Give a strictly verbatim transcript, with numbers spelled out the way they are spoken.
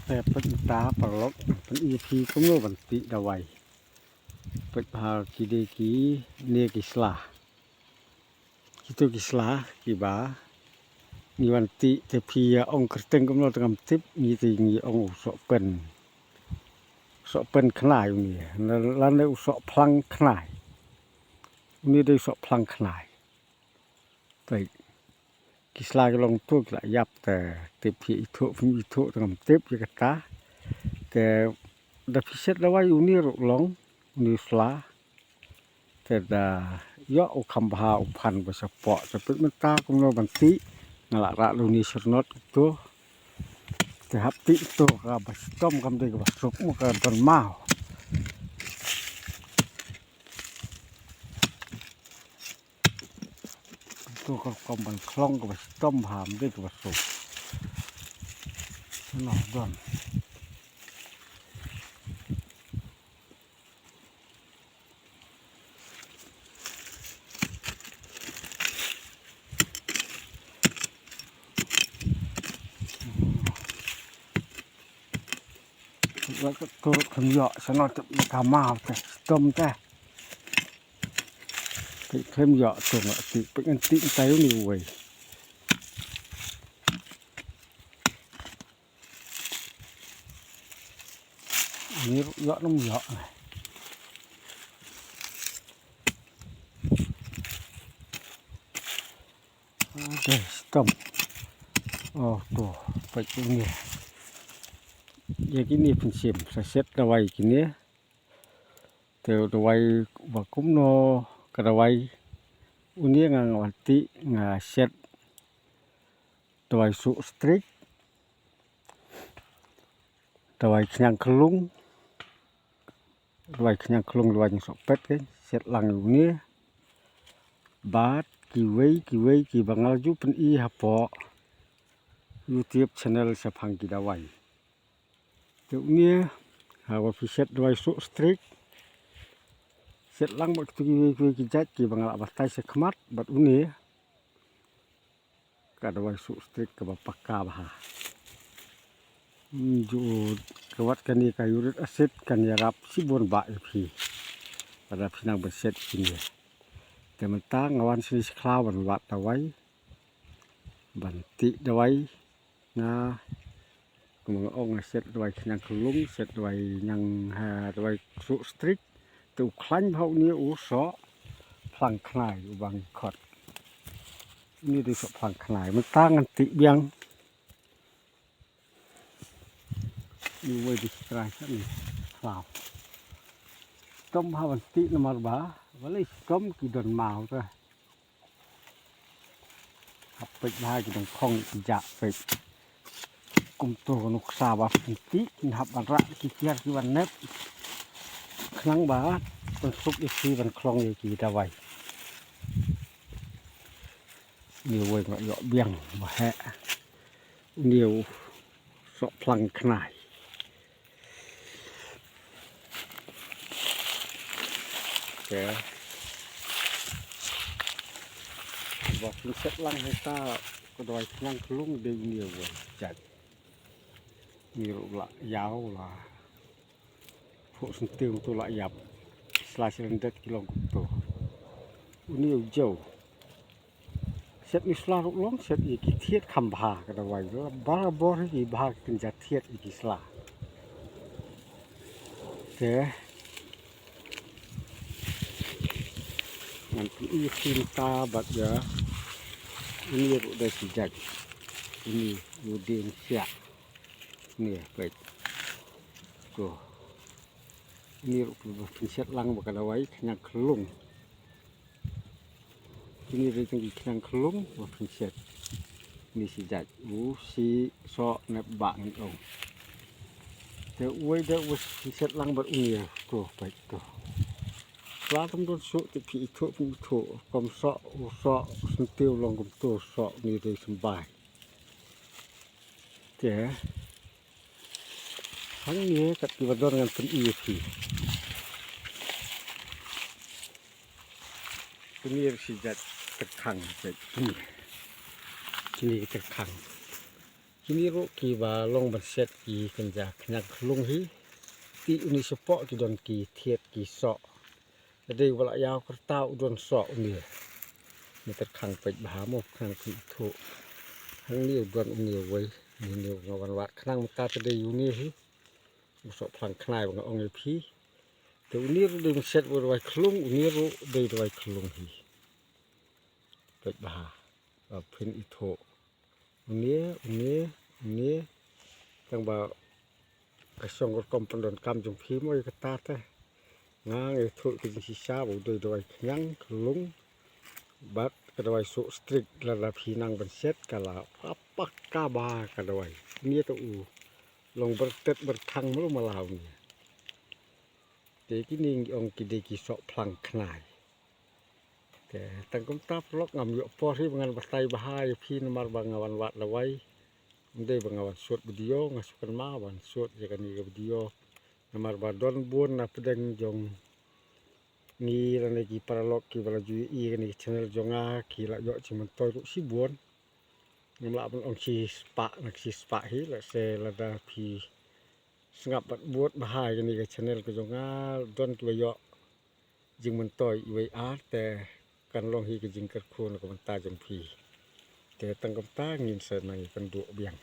Te peit mynta paralok, peit ïa phi kumno ban tih dawai. Peit bha ki dei kine ki sla. Kito ki sla kiba ngi wan tih te phi ïa ong kyrteng kumno te ngam tip, ngi te ngi ong u sohpen. Sohpen khnai une. Lane u sohphlang khnai. Une dei u sohphlang khnai. Peit. Ki sla ki long to ki la ïap te tip phi ithuh phim ithuh te ngam tip ïa kata. Te da phi set dawai une ruh long une u sla. Te da ïoh u kham bha u phan ba shapoh te peit mynta kumno ban tih. Nga la rah da une shyrnot to. Te hap tih to kaba shitom kam dei kaba suk mo ka don maw. To ka rukom ban khlong kaba shitom bha, ym dei kaba suk. Noh don. Wat ka turut khlem ïoh, sa noh tep ïa ka maw te, shitom te. Peit khlem ïoh to nga tih, peit ngan tih mynta ïa une uwei. Une ruh ïoh ne ym ïoh ne. Ade, shitom. Oh, to, peit une. Ïa kine pynshim, sa set dawai kine. Te u dawai ba kumno ka dawai. Une nga nga wan tih nga set dawai suh strik. Dawai khñiang khlung. Dawai khñiang khlung dawai sohpet ke. Set lang une. Bad kiwei kiwei kiba nga la ju pyni hapoh YouTube channel shaphang ki dawai. Te une, haba phi set dawai suh strik. Set lang bad kitu kiwei kiwei ki jait kiba nga la batai sha khmat bad une. Ka dawai suh strik kaba paka bha. Hmm, ju ka wat kane ka uric acid kan ïarap shibun bha ïa phi. Lada phi nang ban set kine. Te mynta nga wan shane sha khlaw ban wad dawai. Ban tih dawai. Nga, kumba nga ong nga set dawai khñiang khlung, set dawai ñiang, ha, dawai suh strik. Te u khlaiñ bha une u sohphlang khnai uba ngi khot. Une dei sohphlang khnai. Mynta ngan tih biang. Une uwei dei shi trai shane khlaw. Shitom bha ban tih namar ba balei shitom ki don maw te. Hap peit bha ki dang khong ki jah peit. Kumto ka nuksa ba pynti kin hap ban rah ki tiar ki ban nep. Khnang ba pynsuk ïa ki ban khlong ïa ki dawai. Une uwei nga ïoh biang ba heh. Une u sohphlang khnai. Te ba phin set lang hangta ka dawai khñiang khlung dei une uwei jait. Une ruh la ïaw la. Phuh syntiew to la ïap. Sla syrndet ki long kumto. Une u jew. Set une sla ruh long set ïa ki thied kham bha ka dawai. Barabor hi ki bha ki kynja thied ïa ki sla. Te ngan pyni ïa phi mynta bad ïa une ruh dei shi jait. Une u dei shiah. Une peit. To. Une ruh pynset lang ba ka dawai khñiang khlung. Kine dei tang ki khñiang khlung ba pynset. Une shi jait u shi soh nep ba ngi ong. Te uwei da u pynset lang bad une to peit to. Sla tam don soh te phi ithuh phi ithuh. Kum soh u soh syntiew long kumto soh une dei symbai. Te hangne kat kiba don ngan pyni ïa phi. Kine shi jait tyrkhang, jait kine. Kine ki tyrkhang. Kini ruh kiba long ban set ki kynja khñiang khlung hi. Te uni shapoh ki don ki thied ki soh. Te dei ba la ïaw kyrta u don soh uni. Ni ter khang peit bha mo, khang peit ithuh. Hangne u don uni uwei. Ni ni nga wan wad khnang mynta te dei uni hi. U soh phlang khnai ba nga ong ïa phi. Te uni ruh dei ban set ba dawai khlung, uni ruh dei dawai khlung hi. Peit bha. Ba phin ithuh. Uni, uni, uni. Tang ba ka shong rukom pyndonkam jong phi mo ïa kata te. Nga nga ithuh ka jingshisha ba u dei dawai khñiang khlung. Bad ka dawai soh strik lada phi nang ban set ka la paka ba ka dawai. Uni te u long byrtet byrkhang mlu mala uni. Te kini ngi ong ki dei ki soh phlang khnai. Te tang kumta paralok ngam ïoh por hi ba ngan batai bha ïa phi namar ba nga wan wad lawei. Ym dei ba nga wan shoot video, nga shu kynmaw wan shoot ïa kane ka video. Namar ba don bun na pdeng jong ngi lane ki paralok kiba la ju ïohi kane ka channel jong nga ki la ïoh jingmyntoi ruh shibun. Ngam lah ban ong shispah na shispah hi, lehse lada phi sngap bad bud bha ïa kane ka channel ka jong nga, don kiba ïoh jingmyntoi iwei ar te kan long hi ka jingkyrkhu na ka bynta jong phi. Te tang kumta ngin sa nang ïakynduh biang.